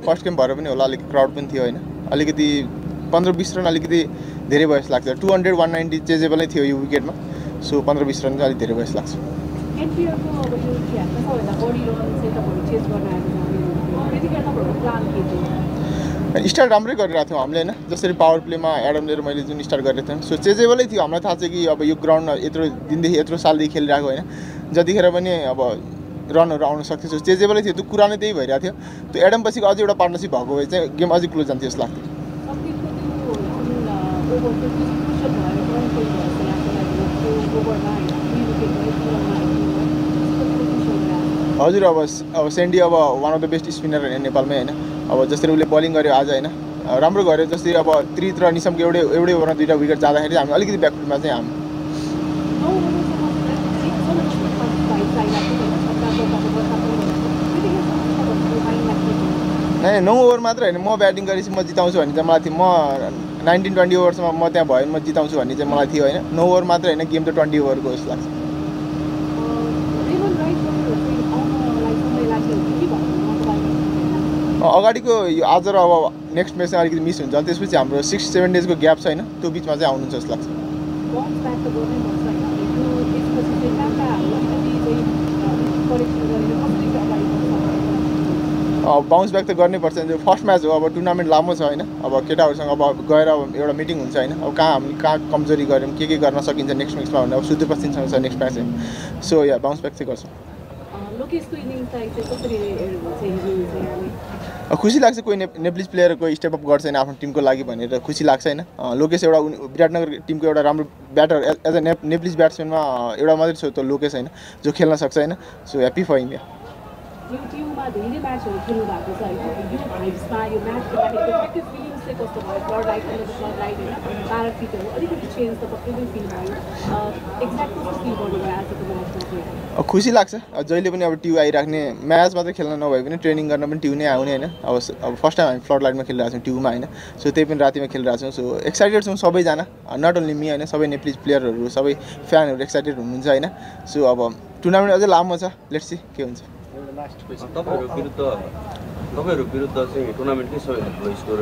first game भएर पनि होला अलिक क्राउड पनि थियो हैन अलिकति 15-20 रन अलिकति धेरै भयो जस्तो लाग्छ 200 190 चेजेबलै थियो यो विकेटमा सो 15-20 रन चाहिँ अलिक धेरै भयो जस्तो लाग्छ एनपीएल को अब यो खेलमा सबैभन्दा बढी रन चाहिँ तपाईहरु चेज गर्न आएको छ त्यतिखेर तपाईहरुको प्लान के थियो स्टार्ट राम्रै गरिरहेको थियौँ हामीले हैन जसरी पावर प्लेमा एडम लिएर मैले जुन स्टार्ट गरेको थिएँ सो चेजेबलै थियो हामीलाई थाहा छ कि अब यो ग्राउन्ड यत्रो दिनदेखि यत्रो सालदेखि खेलिरहेको हैन जतिखेर पनि अब रनहरु आउन सक्थ्यो सो चेजेबलै थियो त्यो कुरा नै त्यही भइरहेको थियो त्यो एडम पछिको अझै एउटा पार्टनरशिप भएको भए चाहिँ गेम अझै क्लोज जान्थ्यो जस्तो लाग्थ्यो हजुर अब सेन्डी अब one of the best spinner हैन नेपालमै हैन अब जसरी उले बलिङ गर्यो आज हैन राम्रो गर्यो जसरी अब त्रित र निसमको एउटै ओभरमा दुईटा विकेट जाँदाखेरि हामी अलिकति ब्याकफुटमा चाहिँ हामी नै 9 ओभर मात्र हैन म ब्याटिङ गरेपछि म जिताउँछु भन्ने चाहिँ मलाई थियो म 19-20 ओभरसम्म म त्यहाँ भयो भने म जिताउँछु भन्ने चाहिँ मलाई थियो हैन 9 ओभर मात्र हैन गेम त 20 ओभरको जस्तो लाग्छ अगाडिको यो आज र अब नेक्स्ट म्याचमा अलिकति मिस हुन्छ त्यसपछि हाम्रो 6-7 डेजको ग्याप छ हैन त्यो बीचमा चाहिँ आउनुहुन्छ जस्तो लाग्छ बाउन्स ब्याक त गर्नै पर्छ जो फर्स्ट म्याच हो अब टुर्नामेन्ट लामो छ हैन अब केटाहरुसँग अब गएर एउटा मिटिङ हुन्छ हैन अब कहाँ हामी कहाँ कमजोरी गर्यौं के गर्न सकिन्छ नेक्स्ट म्याचमा भन्ने अब सुदूरपश्चिमसँग छ नेक्स्ट म्याच सो या बाउन्स ब्याक चाहिँ गर्छौं लोकेशको इनिङ चाहिँ कसरी हेर्नुहुन्छ खुसी लाग्छ कोही नेप्लिज प्लेयरको स्टेप अप गर्छ हैन आफ्नो टिमको लागि भनेर खुसी लाग्छ हैन लोकेश एउटा विराटनगर टिमको एउटा राम्रो ब्याटर एज अ नेप्लिज ब्याट्सम्यानमा एउटा मात्रै छ त लोकेश हैन जो खेल्न सक्छ हैन सो ह्यापी फर हिम यो टिममा धेरै म्याचहरु खेल्नु भएको छ हैन यो भाइब्समा यो म्याच खेल्दाखेरि एक्टिभ फिलिङ्स चाहिँ कस्तो भयो फ्लड राइट अनि फ्लड राइट हैन बाह्र फिटहरु अलिकति चेन्ज त पक्कै पनि फिल भयो एक्ज्याक्ट कस्तो फिल गर्नुभयो आजको म्याचमा खुसी लाग्छ जहिले पनि अब ट्यु आइराख्ने म्याच मात्र खेल्न नभए पनि ट्रेनिङ गर्न पनि ट्यु नै आउने हैन अब फर्स्ट टाइम हामी फ्लड लाइटमा खेलिरहेको छौं ट्युमा हैन सो त्यही पनि रातिमा खेलिरहेको छौं सो एक्साइटेड छौं सबैजना नट ओन्ली मी हैन सबै नेप्लिज प्लेयरहरु सबै फ्यानहरु एक्साइटेड हुनुहुन्छ हैन सो अब टुर्नामेन्ट अझै लामो छ लेट्स सी के हुन्छ तपाईहरु विरुद्ध चाहिँ टुर्नामेन्टकै सबैभन्दा ठुलो स्कोर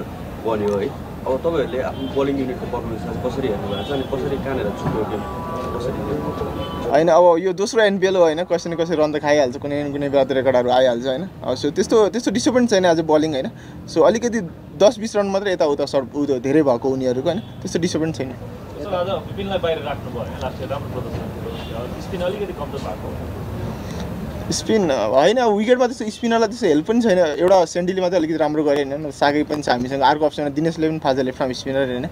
बन्यो है अब तपाईहरुले आफ्नो बलिङ युनिटको पर्फर्मेन्स कसरी हेर्नु भएको छ अनि कसरी कहाँनेर छुट्यो गेम कसरी हैन अब यो दोस्रो एनपीएल हो हैन कसै न कसै रन त खाइहाल्छ कुनै बेला त रेकर्डहरु आइहाल्छ हैन सो त्यस्तो डिसअपोइन्ट छैन आज बलिङ हैन सो अलिकति 10-20 रन मात्र यता उता धेरै भएको उनीहरुको हैन त्यस्तो डिसअपोइन्ट छैन आज विपिनलाई बाहिर राख्नु भयो हैन लास्ट राम्रो प्रदर्शन स्पिन अलिकति कमजोर भएको स्पिन हैन विकेटमा त्यस्तो स्पिनरलाई त्यस्तो हेल्प पनि छैन एउटा सेन्डीले मात्रै अलिकति राम्रो गरे हैन सागै पनि छ हामीसँग अर्को अप्सन दिनेशले पनि फाजा लेफ्ट आर्म स्पिनर हैन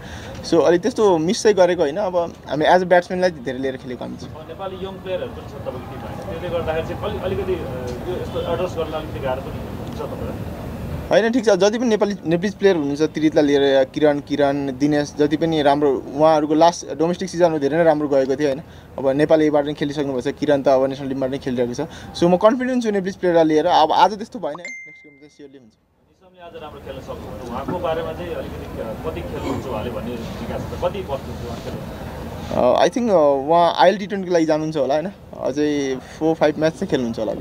सो अलि त्यस्तो मिस चाहिँ गरेको हैन अब हामी एज अ ब्याट्सम्यानलाई धेरै लिएर खेलेको हामी चाहिँ नेपाली यङ प्लेयरहरु पनि छ तपाईको टिममा त्यसले गर्दाखेरि चाहिँ अलिकति यो यस्तो एड्रेस गर्न अलिकति गाह्रो पनि हुन्छ तपाईलाई हैन ठीक छ जति पनि नेप्लिज प्लेयर हुनुहुन्छ त्रितलाई लिएर किरण दिनेश जति पनि राम्रो उहाँहरुको लास्ट डोमेस्टिक सिजनमा धेरै नै राम्रो गएको थियो हैन अब नेपालीबाट पनि खेलिसक्नु भएको छ किरण त अब नेशनल टिमबाट नै खेलिरहेको छ सो म कन्फिडेन्स छु नेप्लिज प्लेयरलाई लिएर अब आज त्यस्तो भएन नेक्स्ट गेम चाहिँ स्योरली हुन्छ निसमले आज राम्रो खेल्न सक्नुहुन्छ उहाँको बारेमा चाहिँ अलिकति कति खेल्नुहुन्छ उहाँले भन्ने जिज्ञासा छ कति पर्सेन्ट उहाँ खेल्नुहुन्छ आई थिंक उहाँ आइएल टी20 को लागि जानुहुन्छ होला हैन अझै 4-5 म्याच चाहिँ खेल्नुहुन्छ होला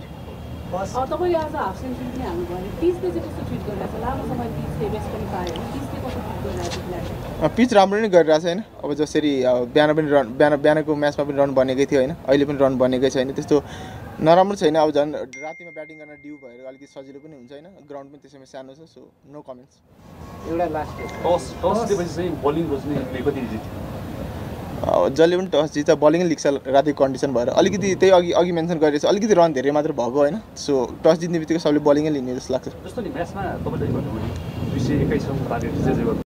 तपाईले आज हाफ सेन्चुरी पनि हाल्नु भयो पिचले चाहिँ कस्तो ट्रिट गरिरहेछ लामो समय पिचले बेस्ट पनि पायो पिचले कस्तो ट्रिट गरिरहेछ पिच राम्रो नै गरिरहेछ हैन अब जसरी बिहान पनि रन बिहानको म्याचमा पनि रन बनेकै थियो हैन अहिले पनि रन बनेकै छैन त्यस्तो नराम्रो छैन अब झन् रातिमा ब्याटिङ गर्न ड्यू भएर अलिकति सजिलो पनि हुन्छ हैन ग्राउन्ड पनि त्यसैमा सानो छ सो नो कमेन्ट्स एउटा लास्ट टस दिएपछि चाहिँ बलिङ रोज्ने कति इजी थियो जसले पनि टस जित्छ बलिङ लिग्छ रातिको कन्डिसन भएर अलिकति त्यही अघि मेन्सन गरेछ अलिकति रन धेरै मात्र भएको हैन सो टस जित्ने बित्तिकै सबले बलिङै लिने जस्तो लाग्छ जस्तो नि म्याचमा तपाईले भन्नुभयो 221 रन टार्गेट चाहिँ